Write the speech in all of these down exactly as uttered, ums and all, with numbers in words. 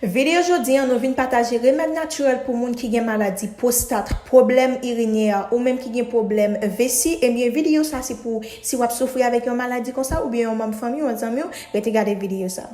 Videyo jodi an, nou vin pataje remèd natirèl pou moun ki gen maladi pwostat, pwoblèm irinè, ou menm ki gen pwoblèm vesi. Ebyen, videyo sa se pou si w ap soufri avèk yon maladi konsa oubyen yon manm fanmi w, yon zanmi w, rete gade videyo sa.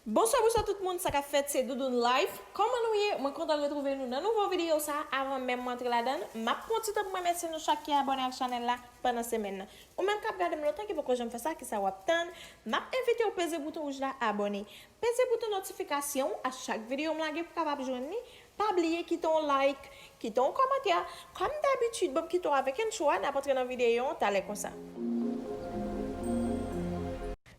Bonswa, bonswa tout moun, sa k ap fèt, se Doudoune Life. Kòman nou ye? Mwen kontan retwouve nou nan nouvo videyo sa. Avan menm mwen antre ladan l, m ap pran ti tan pou mwen remèsye nou chak ki abòne ak chanèl la pandan semèn nan. Ou menm k ap gade m lontan ki poko janm fè sa, kisa w ap tann? M ap envite w peze bouton wouj la, abòne. Peze bouton notifikasyon a chak videyo m lage pou w kapab jwenn li. Pa bliye kite yon like, kite yon kòmantè. Kòm dabitid, ban m kite w avèk entwo a, n ap antre nan videyo an talè konsa.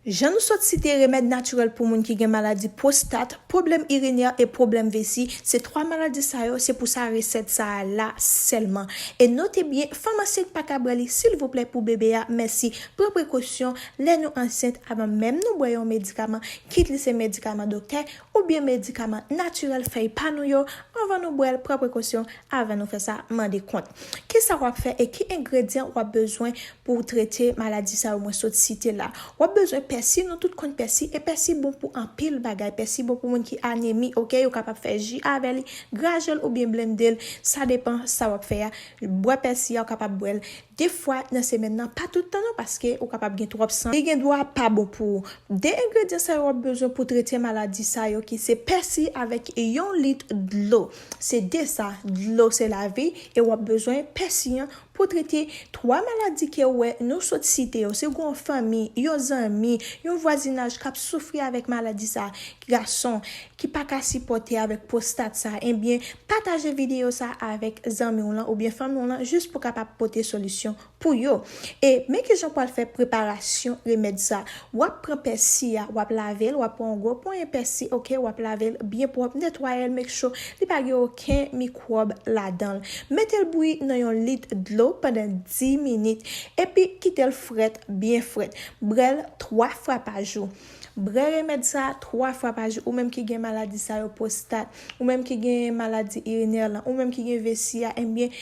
Jan nou sot site remèd natirèl pou moun ki gen maladi pwostat, pwoblèm irinè e pwoblèm vesi, se twa maladi sa yo, se pou sa resèt sa a la sèlman. E note byen, fanm ansent pa ka bwè li, silvouplè, pou bebe a, mèsi. Pran prekosyon lè nou ansent avan menm nou bwè yon medikaman, kit li se medikaman doktè oubyen medikaman natirèl fèy pa nou yo, anvan nou bwè l, pran prekosyon avan nou fè sa, mande kont. Kisa w ap fè e ki engredyan w ap bezwen pou w trete maladi sa yo mwen sot site la? W ap bezwen pèsi, nou tout konn pèsi, e pèsi bon pou anpil bagay. Pèsi bon pou moun ki anemi, oke, yo kapab fè ji avè li, graje l oubyen blende l, sa depan sa w ap fè a. Bwè pèsi a, w kapab bwè l de fwa nan semèn nan, pa tout tan non, paske ou kapab gen twòp san, li gen dwa pa bon pou ou. De engredyan sa yo w ap bezwen pou trete maladi sa yo ki se pèsi avèk yon lit dlo. Se de sa, dlo se lavi, e w ap bezwen pèsi an pou trete twa maladi ke w wè nou sot site yo. Si w gen yon fanmi, yon zanmi, yon vwazinaj k ap soufri avèk maladi sa, gason ki pa ka sipòte avèk pwostat sa, ebyen, pataje videyo sa avèk zanmi w lan oubyen fanmi w lan jis pou kapab pote solisyon pou yo. E men kijan w pral fè preparasyon remèd sa. W ap pran pèsi a, w ap lave l, w ap pran yon gwo ponyen pèsi, oke, w ap lave l byen pwòp, netwaye l, make sure li pa gen okenn mikwòb ladan l. Mete l bouyi nan yon lit dlo pandan dis minit, epi kite l frèt, byen frèt. Bwè l twa fwa pa jou. Bwè remèd sa twa fwa pa jou. Ou menm ki gen maladi sa yo, pwostat, ou menm ki gen maladi irinè lan, ou menm ki gen vesi a, ebyen,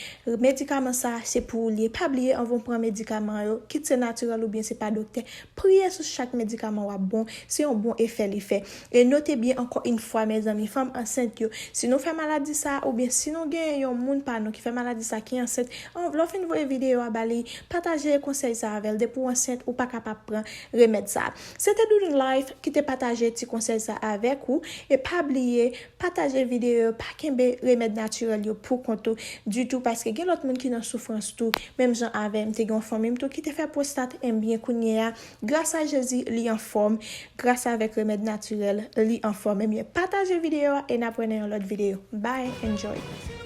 medikaman sa se pou ou li ye. Pa bliye, anvan w pran medikaman yo, kit se natirèl oubyen se pa doktè, priye sou chak medikaman w ap bon, se yon bon efè li fè. E note byen ankò yon fwa, mezanmi, fanm ansent yo, si nou fè maladi sa oubyen si nou gen yon moun pa nou ki fè maladi sa ki ansent, an, lè w fin voye videyo a ba li, pataje konsèy sa avè l. Depi w ansent, ou pa kapab pran remèd sa. Se te Doudoune Life ki te pataje ti konsèy sa avèk ou. E pa bliye, pataje videyo yo, pa kenbe remèd natirèl yo pou kont ou ditou, paske gen lòt moun ki nan soufrans tou, menm jan avè m. Te gen yon fanmi m tou ki te fè pwostat, ebyen, kounye a, gras a Jezi, li anfòm, gras avèk remèd natirèl, li anfòm. Ebyen, pataje videyo a e n ap wè nan yon lòt videyo. Bye, enjoy.